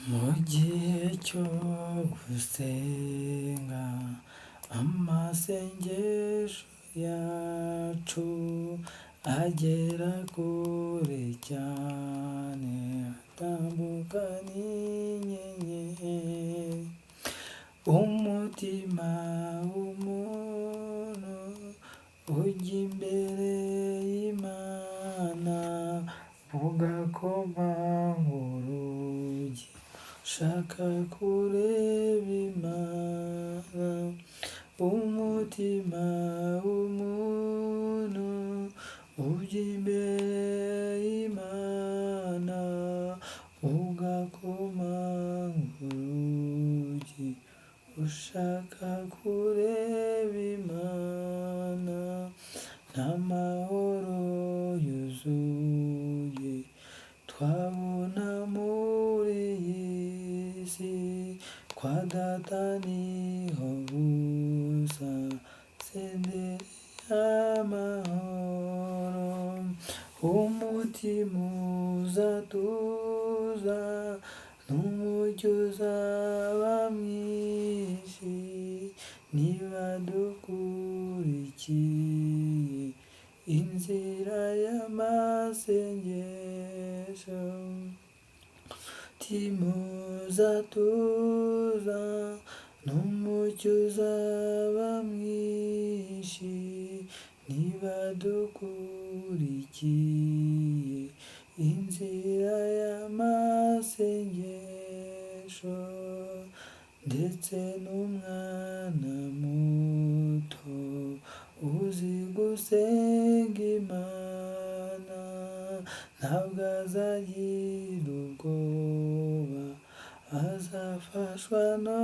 Mu gihe cyo gusenga amasengesho yacu agera kure cyane, atambuka n'inyenyeri. Umutima w'umuntu ujya imbere y'Imana ugakoma urugi, ushaka kureba Imana. Umutima w'umuntu ujya imbere y'Imana ugakoma urugi, ushaka kureba Imana. Nta mahoro yuzuye twabona muri iyi si, kwa Data niho gusa senderi y'amahoro. Umutima uzatuza n'umucyo uzaba mwinshi, niba dukurikiye inzira y'amasengesho. Umutima uzatuza n'umucyo uzaba mwinshi, niba dukurikiye inzira y'amasengesho. Ndetse n'umwana muto uzi gusenga Imana, ntabwo azagira ubwoba, azafashwa no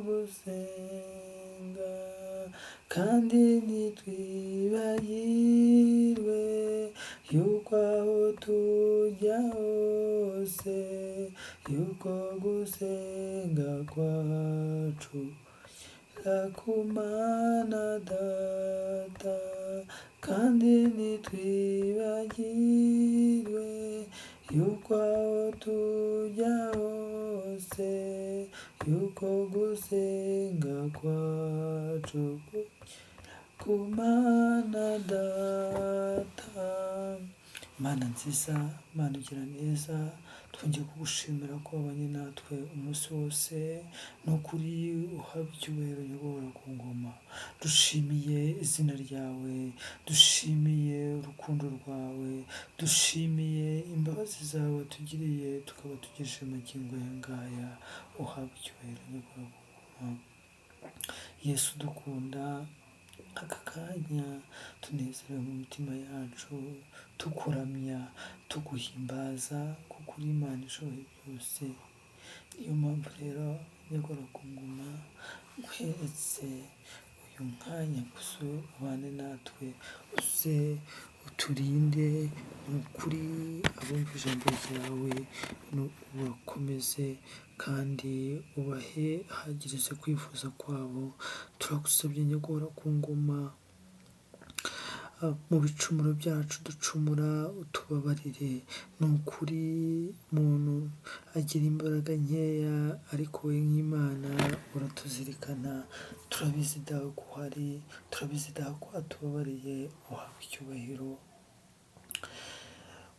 gusenga. Kandi ntitwibagirwe yuko aho tujya hose, yuko gusenga kwacu kugera ku Mana Data. Kandi ntitwibagirwe yuko aho tujya hose, yuko gusenga kwacu kugera ku Mana Data. Mana nziza, Mana ugira neza, twongeye kugushimira ko wabanye natwe umunsi wose, ni ukuri uhabwa icyubahiro nyakubahwa ku ngoma. Dushimiye izina ryawe, dushimiye urukundo rwawe, dushimiye imbabazi zawe watugiriye tukaba tugejeje magingo aya ngaya, uhabwa icyubahiro nyakubahwa ku ngoma. Yesu dukunda, aka kanya tunezerewe mu mitima yacu, tukuramya, tuguhimbaza kuko uri Imana ishoboye byose. Niyo mpamvu rero nyakubahwa ku ngoma nkweretse uyu mwanya gusa ubane natwe, uze uturinde, ni ukuri abumva ijambo ryawe ubakomeze kandi ubahe ahagirize kwifuza kwabo. Turagusabye nyakubahwa ku ngoma, mu bicumuro byacu ducumura utubabarire. Ni ukuri umuntu agira imbaraga nkeya, ariko wowe nk'Imana uratuzirikana. Turabizi Dawe ko uhari, turabizi Dawe ko watubabariye, uhabwa icyubahiro.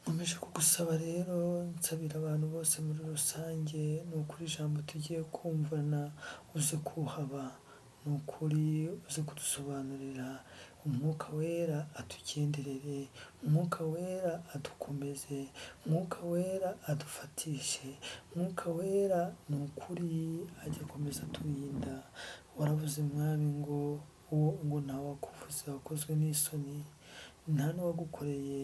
Nkomeje kugusaba rero, nsabira abantu bose muri rusange, ni ukuri ijambo tugiye kumvana uze kuhaba, ni ukuri uze kudusobanurira, Umwuka Wera atugenderere, Umwuka Wera adukomeze, Umwuka Wera adufatishe, Umwuka Wera ni ukuri ajya akomeza aturinda. Waravuze Mwami ngo uwo ngo ntawakuvuze wakozwe n'isoni, nta n'uwagukoreye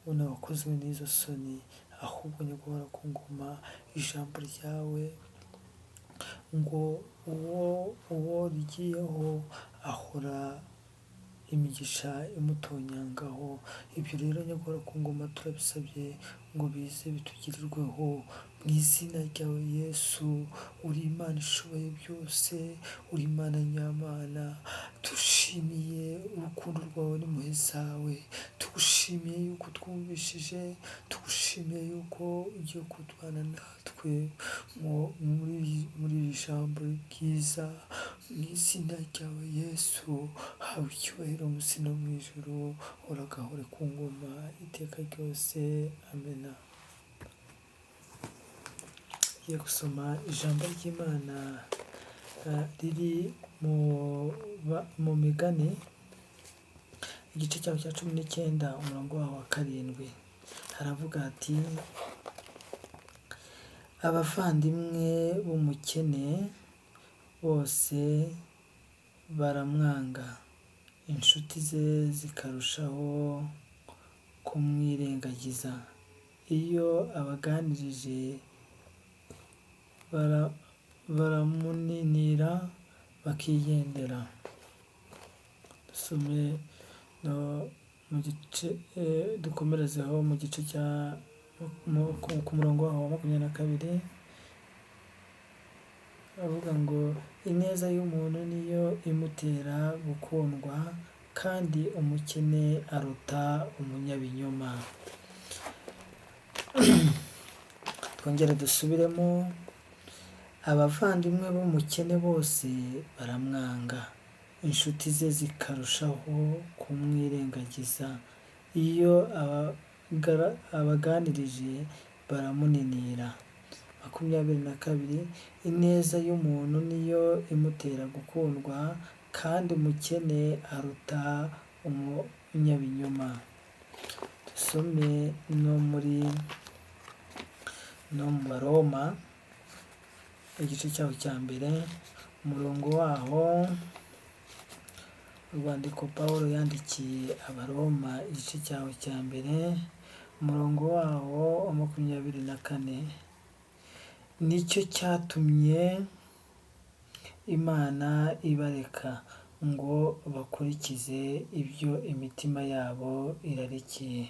ubona wakozwe n'izo soni, ahubwo nyakubahwa ku ngoma ijambo ryawe ngo uwo rigiyeho ahora imigisha imutonyangaho. Ibyo rero nyakubahwa ku ngoma turabisabye ngo bize bitugirirweho mu Mu izina ryawe Yesu, uri Imana ishoboye byose, uri Imana nyamana, tushimiye urukundo rwawe n'impuhwe zawe, tugushimiye yuko utwumvishije, tugushimiye yuko ugiye kutubana natwe muri iri jambo ryiza. Mu izina ryawe Yesu, hawe icyubahiro munsi no mu ijuru, uragahore ku ngoma iteka ryose, amena. Ngiye gusoma ijambo ry'Imana riri mu migani, igice cyaho cya 19, umurongo waho wa 7, haravuga ati: abavandimwe b'umukene bose baramwanga, inshuti ze zikarushaho kumwirengagiza. Iyo abaganirije baramuninira bakigendera. Dusome mu gice, dukomerezeho mu gice cya ku murongo waho wa 22, avuga ngo ineza y'umuntu niyo imutera gukundwa, kandi umukene aruta umunyabinyoma. Twongere dusubiremo, abavandimwe b'umukene bose baramwanga, inshuti ze zikarushaho kumwirengagiza. Iyo abaganirije baramuninira. 22, ineza y'umuntu niyo imutera gukundwa, kandi umukene aruta umunyabinyoma. Dusome no mu Baroma, igice cyaho cya 1, umurongo waho, urwandiko Pawulo yandikiye Abaroma, igice cyaho cya 1, umurongo waho wa 24, nicyo cyatumye Imana ibareka ngo bakurikize ibyo imitima yabo irarikiye,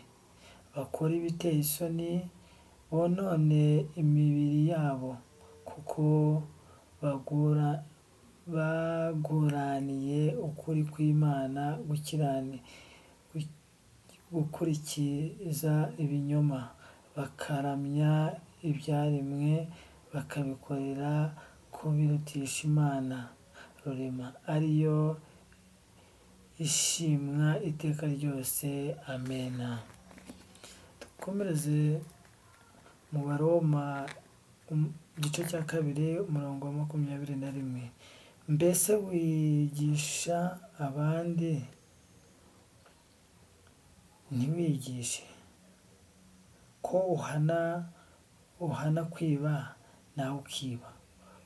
bakore ibiteye isoni, bonone imibiri yabo, kuko baguraniye ukuri kw'Imana gukurikiza ibinyoma, bakaramya ibyaremwe, bakabikorera kubirutisha Imana rurema, ariyo ishimwa iteka ryose, amena. Dukomereze mu Baroma igice cya 2, umurongo wa 21, mbese wigisha abandi ntiwigishe? Ko uhana kwiba nawe ukiba,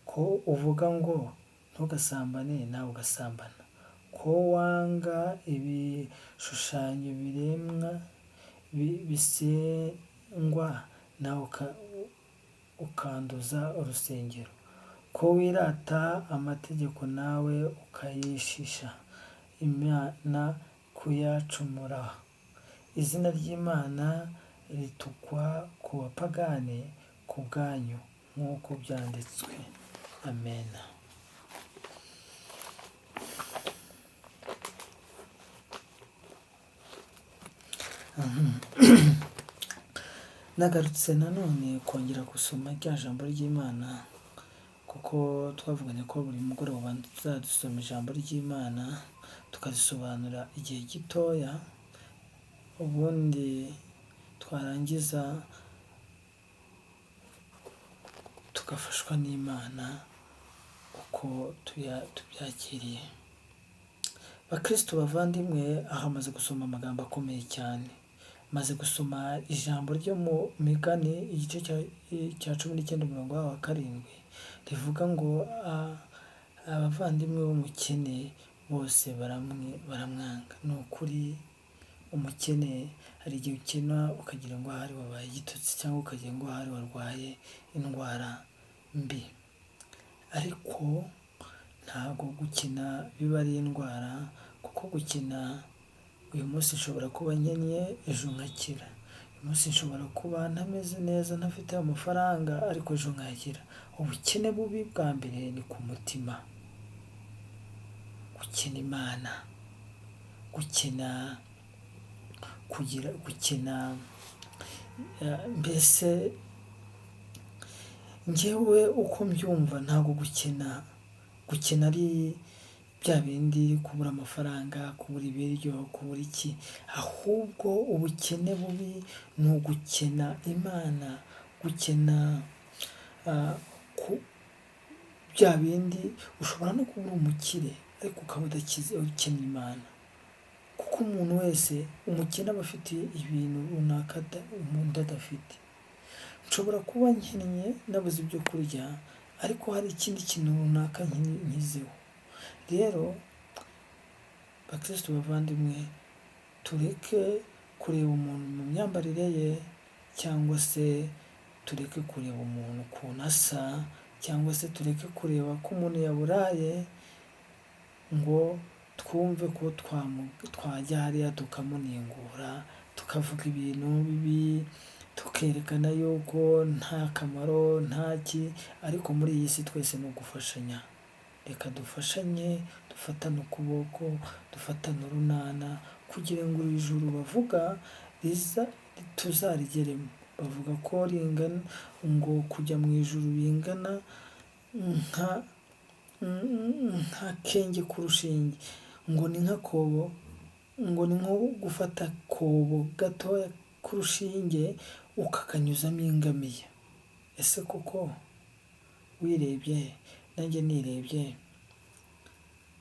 ko uvuga ngo ntugasambane nawe ugasambana, ko wanga ibishushanyo biremwa bisengwa nawe ukanduza urusengero, ko wirata amategeko nawe ukayishisha Imana kuyacumura. Izina ry'Imana ritukwa ku bapagani ku bwanyu, nk'uko byanditswe, amena. Nagarutse nanone kongera gusoma rya jambo ry'Imana, kuko twavuganye ko buri mugoroba tuzadusoma ijambo ry'Imana tukarisobanura igihe gitoya, ubundi twarangiza tugafashwa n'Imana uko tubyakiriye. Bakristo bavandimwe, aha maze gusoma amagambo akomeye cyane. Maze gusoma ijambo ryo mu migani igice cya 19, umurongo wa 7, rivuga ngo abavandimwe b'umukene bose baramwanga. Ni ukuri umukene hari igihe ukena ukagira ngo ahari wabaye igitutsi, cyangwa ukagira ngo ahari warwaye indwara mbi, ariko ntabwo gukina biba ari indwara, kuko gukina uyu munsi nshobora kuba nkennye, ejo nkakira, Uyu munsi nshobora kuba ntameze neza, ntafite amafaranga, ariko ejo nkayagira. Ubukene bubi bwa mbere ni ku mutima, gukena Imana, gukena kugira, gukena mbese njyewe uko mbyumva ntabwo gukena ari bya bindi kubura amafaranga, kubura ibiryo, kubura iki, ahubwo ubukene bubi ni ugukena Imana, gukena bya bindi ushobora no kuba uri umukire ariko ukaba udakize, ukennye Imana. Kuko umuntu wese umukene aba afite ibintu runaka undi adafite. Nshobora kuba nkennye nabuze ibyo kurya, ariko hari ikindi kintu runaka nkizeho. Rero bakristo bavandimwe, tureke kureba umuntu mu myambarire ye, cyangwa se tureke kureba umuntu ukuntu asa, cyangwa se tureke kureba ko umuntu yaburaye ngo twumve ko twajya hariya tukamunengura, tukavuga ibintu bibi, tukerekana yuko nta kamaro, nta ki, ariko muri iyi si twese ni ugufashanya. Reka dufashanye, dufatane ukuboko, dufatane urunana, kugira ngo iri juru bavuga riza tuzarigeremo. Bavuga ko ringana, ngo kujya mu ijuru bingana nk'akenge k'urushinge, ngo ni nk'akobo, ngo ni nko gufata akobo gatoya k'urushinge ukakanyuzamo ingamiya. Ese koko wirebye nanjye nirebye,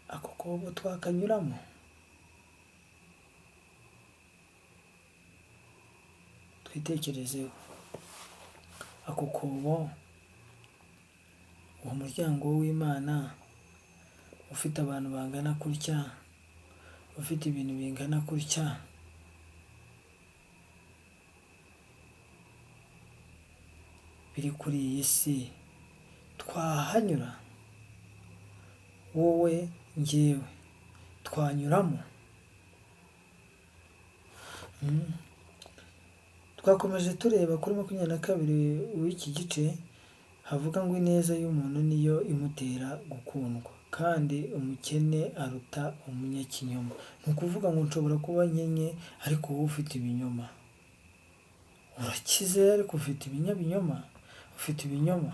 ako kobo twakanyuramo? Twitekerezeho, ako kobo, uwo muryango w'Imana ufite abantu bangana gutya, ufite ibintu bingana gutya, biri kuri iyi si, twahanyura? Wowe njyewe twanyuramo? Twakomeje tureba kuri 22 w'iki gice, havuga ngo ineza y'umuntu niyo imutera gukundwa, kandi umukene aruta umunyakinyoma. Ni ukuvuga ngo nshobora kuba nkenye ariko wowe ufite ibinyoma, urakize ariko ufite ibinyabinyoma, ufite ibinyoma.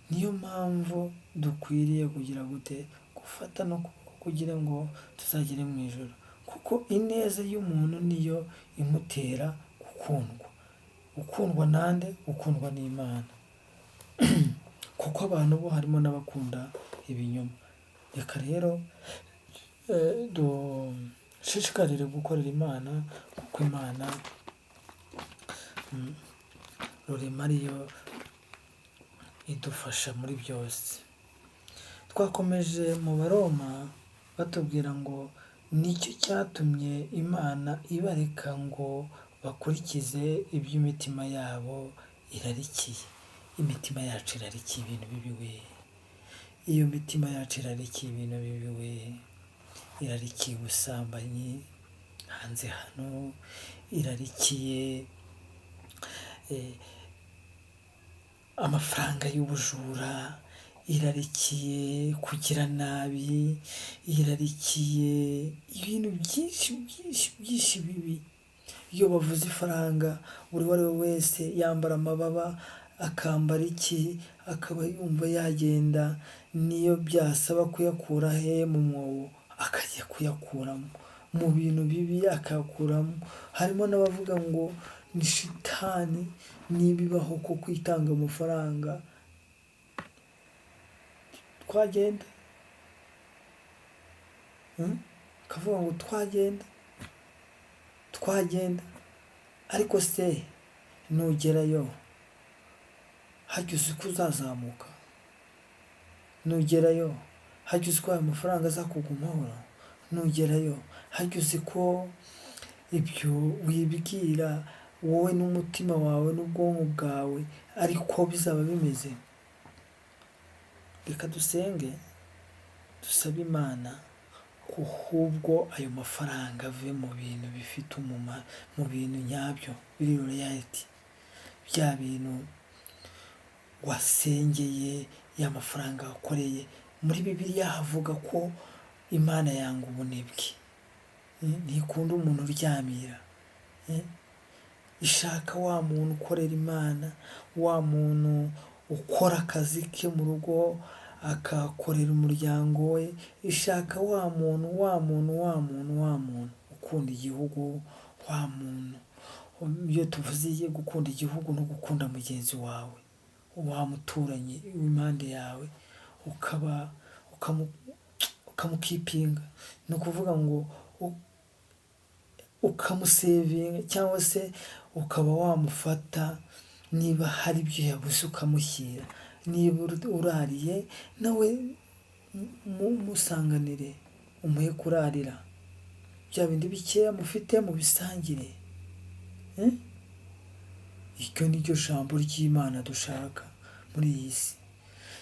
Niyo mpamvu dukwiriye kugira gute? Gufata no kugira ngo tuzagere mu ijuru, kuko ineza y'umuntu niyo imutera gukundwa. Gukundwa nande? Gukundwa n'Imana. Kuko abantu bo harimo n'abakunda ibinyoma. Reka rero dushishikarire gukorera Imana, kuko Imana rurema ariyo idufasha muri byose. Twakomeje mu Baroma batubwira ngo nicyo cyatumye Imana ibareka ngo bakurikize iby'imitima yabo irarikiye. Imitima yacu irarikiye ibintu bibi we. Iyo mitima yacu irarikiye ibintu bibi we. Irarikiye ubusambanyi hanze hano, irarikiye amafaranga y'ubujura, irarikiye kugira nabi, irarikiye ibintu byinshi byinshi byinshi bibi. Iyo bavuze ifaranga, buri uwo ari we wese yambara amababa, akambara iki, akaba yumva yagenda, niyo byasaba kuyakura he mu mwobo, akajya kuyakuramo mu bintu bibi akayakuramo. Harimo n'abavuga ngo ni shitani niba ibaho ko kwitanga amafaranga, twagenda akavuga ngo twagenda twagenda, ariko se nugerayo hajya uzi ko uzazamuka? Nugerayo hajya uzi ko ayo mafaranga azakugumaho? Nugerayo hajya uzi ko ibyo wibwira wowe n'umutima wawe n'ubwonko bwawe ariko bizaba bimeze? Reka dusenge, dusabe Imana Ahubwo ayo mafaranga ave mu bintu bifite umumaro, mu bintu nyabyo biri reality, bya bintu wasengeye, ya mafaranga wakoreye. Muri Bibiliya havuga ko Imana yanga ubunebwe, ntikunda umuntu uryamira, ishaka wa muntu ukorera Imana, wa muntu ukora akazi ke mu rugo akakorera umuryango we, ishaka wa muntu, wa muntu, wa muntu, wa muntu ukunda igihugu, wa muntu. Iyo tuvuze gukunda igihugu no gukunda mugenzi wawe, wa muturanyi w'impande yawe, ukaba ukamukipinga, ni ukuvuga ngo ukamusevinga cyangwa se ukaba wamufata niba hari ibyo yabuze ukamushyira, niba urariye nawe musanganire umuhe kurarira, bya bindi bikeya mufite mubisangire. Iryo ni ryo jambo ry'Imana dushaka muri iyi si.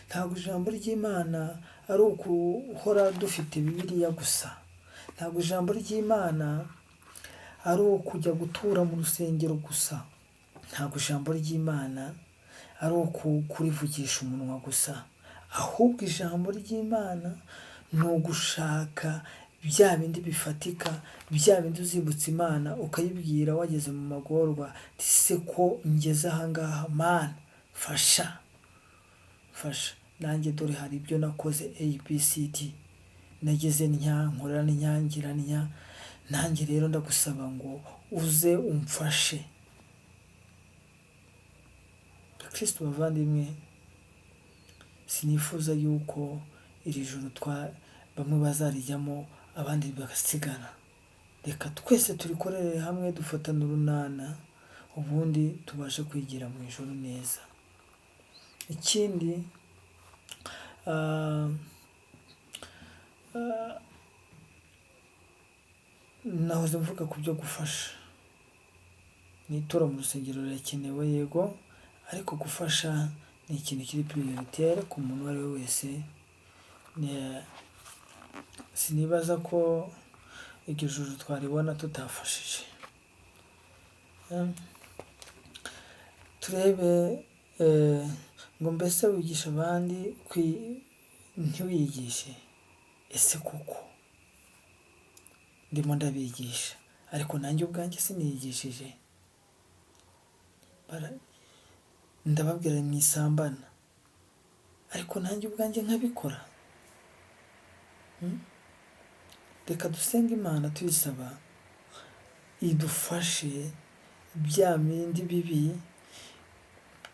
Ntabwo ijambo ry'Imana ari ukuhora dufite Bibiliya gusa, ntabwo ijambo ry'Imana ari ukujya gutura mu rusengero gusa, ntabwo ijambo ry'Imana ari kurivugisha umunwa gusa, ahubwo ijambo ry'Imana ni ugushaka bya bindi bifatika, bya bindi uzibutsa Imana ukayibwira wageze mu magorwa, uti se ko ngeze aha ngaha Mana mfasha, mfasha nanjye dore hari ibyo nakoze ABCD, nageze ntya, nkora ntya, ngira ntya, nanjye rero ndagusaba ngo uze umfashe. Bakristo bavandimwe, sinifuza yuko iri joro bamwe bazarijyamo abandi bagasigara. Reka twese turikorere hamwe dufatane urunana, ubundi tubashe kwigira mu ijuru neza. Ikindi nahoze mvuga ku byo gufasha. N'itora mu rusengero rirakenewe yego, ariko gufasha ni ikintu kiri prioritaire ku muntu uwo ari we wese. Sinibaza ko iryo juru twaribona tutafashije. Turebe ngo mbese wigisha abandi ntiwiyigishe? Ese koko ndimo ndabigisha ariko nanjye ubwanjye siniyigishije? Ndababwira mwisambana ariko nanjye ubwanjye nkabikora. Reka dusenge Imana tuyisaba idufashe bya bindi bibi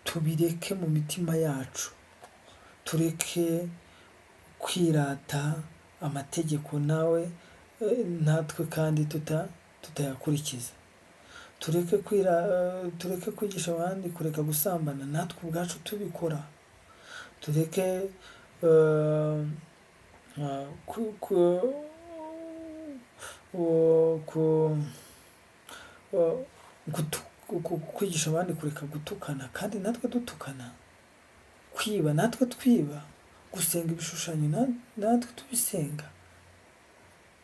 tubireke mu mitima yacu, tureke kwirata amategeko nawe natwe kandi tutayakurikiza, tureke kwigisha abandi kureka gusambana natwe ubwacu tubikora, tureke kwigisha abandi kureka gutukana kandi natwe dutukana, kwiba natwe twiba, gusenga ibishushanyo natwe tubisenga.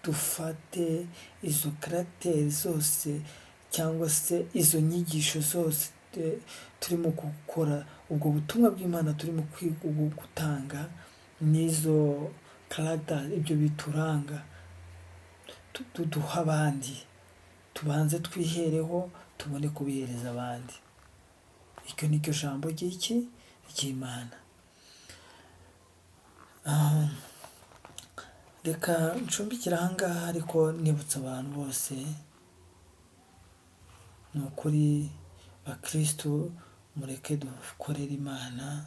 Dufate izo karagiteri zose cyangwa se izo nyigisho zose turimo gukora, ubwo butumwa bw'Imana turimo gutanga n'izo karagiteri, ibyo bituranga duha abandi, tubanze twihereho tubone kubihereza abandi. Iryo ni ryo jambo ry'iki ry'Imana. Reka ncumbikire aha ngaha, ariko nibutsa abantu bose, ni ukuri bakristo mureke dukorere Imana.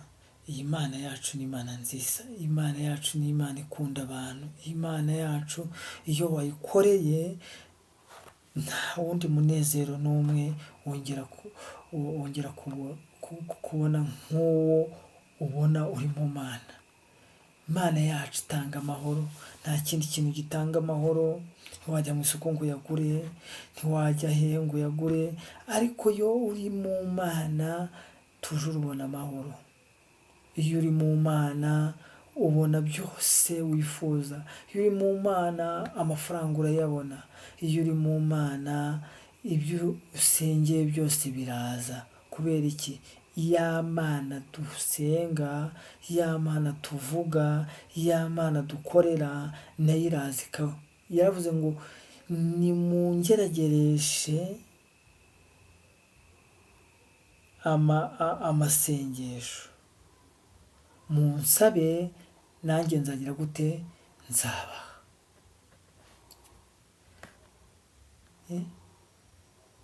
Iyi Mana yacu ni Imana nziza, Imana yacu ni Imana ikunda abantu, Imana yacu iyo wayikoreye nta wundi munezero n'umwe wongera kubona nk'uwo ubona uri mu Mana. Imana yacu itanga amahoro, nta kindi kintu gitanga amahoro. Ntiwajya mu isoko ngo uyagure, ntiwajya hehe ngo uyagure, ariko iyo uri mu Mana tujuru ubona amahoro. Iyo uri mu Mana ubona byose wifuza. Iyo uri mu Mana amafaranga urayabona, iyo uri mu Mana ibyo usengeye byose biraza. Kubera iki? Ya Mana dusenga, ya Mana tuvuga, ya Mana dukorera, nayo iraza ikaba. Yaravuze ngo nimungeragereshe amasengesho, munsabe nanjye nzagira gute? Nzabaha.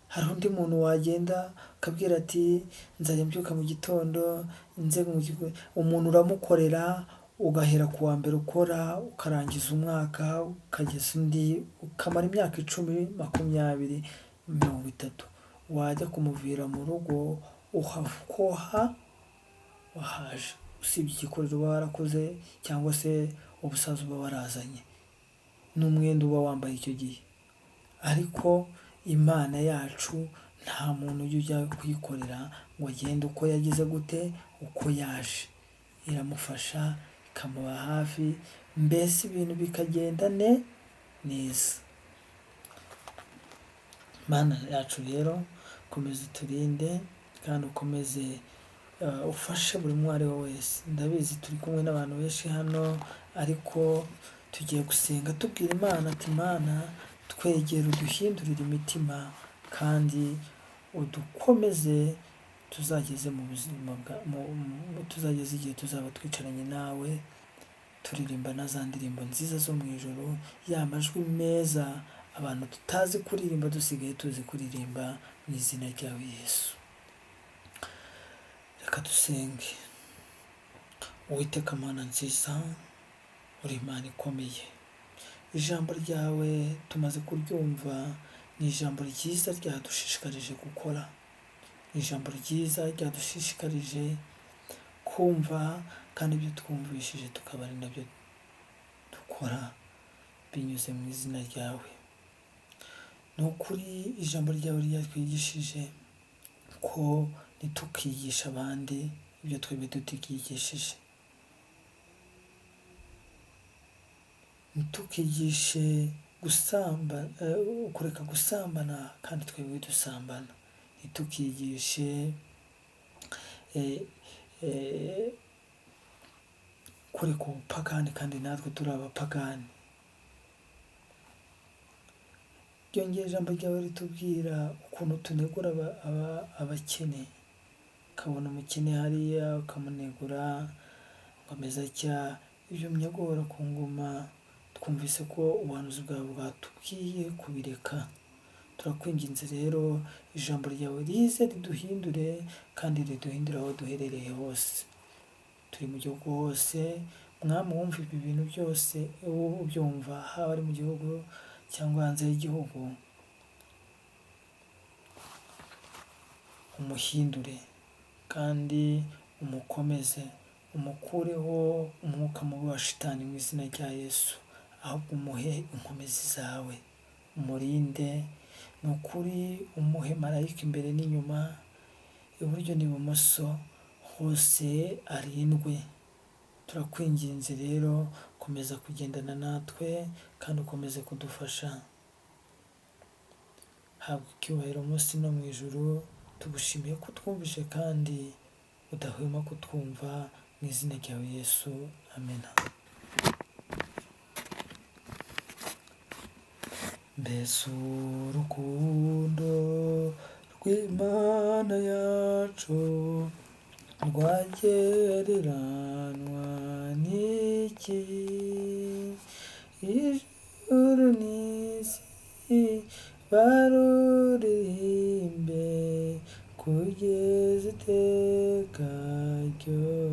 Hari undi muntu wagenda akabwira ati nzajya mbyuka mu gitondo nze mu kigo. Umuntu uramukorera ugahera ku wa mbere ukora ukarangiza umwaka ukageza undi, ukamara imyaka 10, 20, 30, wajya kumuvira mu rugo uhava ukoha wahaje, usibye igikorero uba warakoze cyangwa se ubusaza uba warazanye n'umwenda uba wambaye icyo gihe. Ariko Imana yacu nta muntu ujya ujya kuyikorera ngo agende uko yagize gute, uko yaje. Iramufasha ikamuba hafi, mbese ibintu bikagenda neza. Mana yacu rero komeza uturinde kandi ukomeze ufashe buri umwe uwo ari we wese. Ndabizi turi kumwe n'abantu benshi hano, ariko tugiye gusenga tubwira Imana ati Mana twegere uduhindurire imitima kandi udukomeze tuzageze mu buzima bwa, mu, mu, tuzageze igihe tuzaba twicaranye nawe turirimba na za ndirimbo nziza zo mu ijuru, ya majwi meza abantu tutazi kuririmba dusigaye tuzi kuririmba mu izina ryawe Yesu. Reka dusenge. Uwiteka Mana nziza, uri Imana ikomeye. Ijambo ryawe tumaze kuryumva, ni ijambo ryiza ryadushishikarije gukora, ni ijambo ryiza ryadushishikarije kumva, kandi ibyo twumvishije tukaba ari nabyo dukora binyuze mu izina ryawe. Ni ukuri ijambo ryawe ryatwigishije ko ntitukigisha abandi ibyo twebwe tutigishije, ntitukigishe kureka gusambana kandi twebwe dusambana, ntitukigishe kureka ubupagani kandi natwe turi abapagani. Byongeye ijambo ryawe ritubwira ukuntu tunegura abakene, ukabona umukene hariya ukamunegura ngo ameze atya, ibyo munyagora ku ngoma. Twumvise ko ubuhanuzi bwawe bwatubwiye kubireka. Turakwinginze rero ijambo ryawe rize riduhindure kandi riduhindure aho duherereye hose, turi mu gihugu hose. Mwami wumva ibi bintu byose, wowe ubyumva haba ari mu gihugu cyangwa hanze y'igihugu, umuhindure kandi umukomeze, umukureho umwuka mubi wa shitani mu izina rya Yesu, ahubwo umuhe inkomezi zawe, umurinde. Ni ukuri umuhe marayika imbere n'inyuma, iburyo n'ibumoso, hose arindwe. Turakwinginze rero komeza kugendana natwe kandi ukomeze kudufasha. Habwa icyubahiro munsi no mu ijuru. Tugushimiye ko utwumvise kandi udahwema kutwumva mu izina ryawe Yesu, amena. Mbese urukundo rw'Imana yacu rwagereranwa n'iki? Ijuru n'isi baruririmbe kugeza iteka ryose.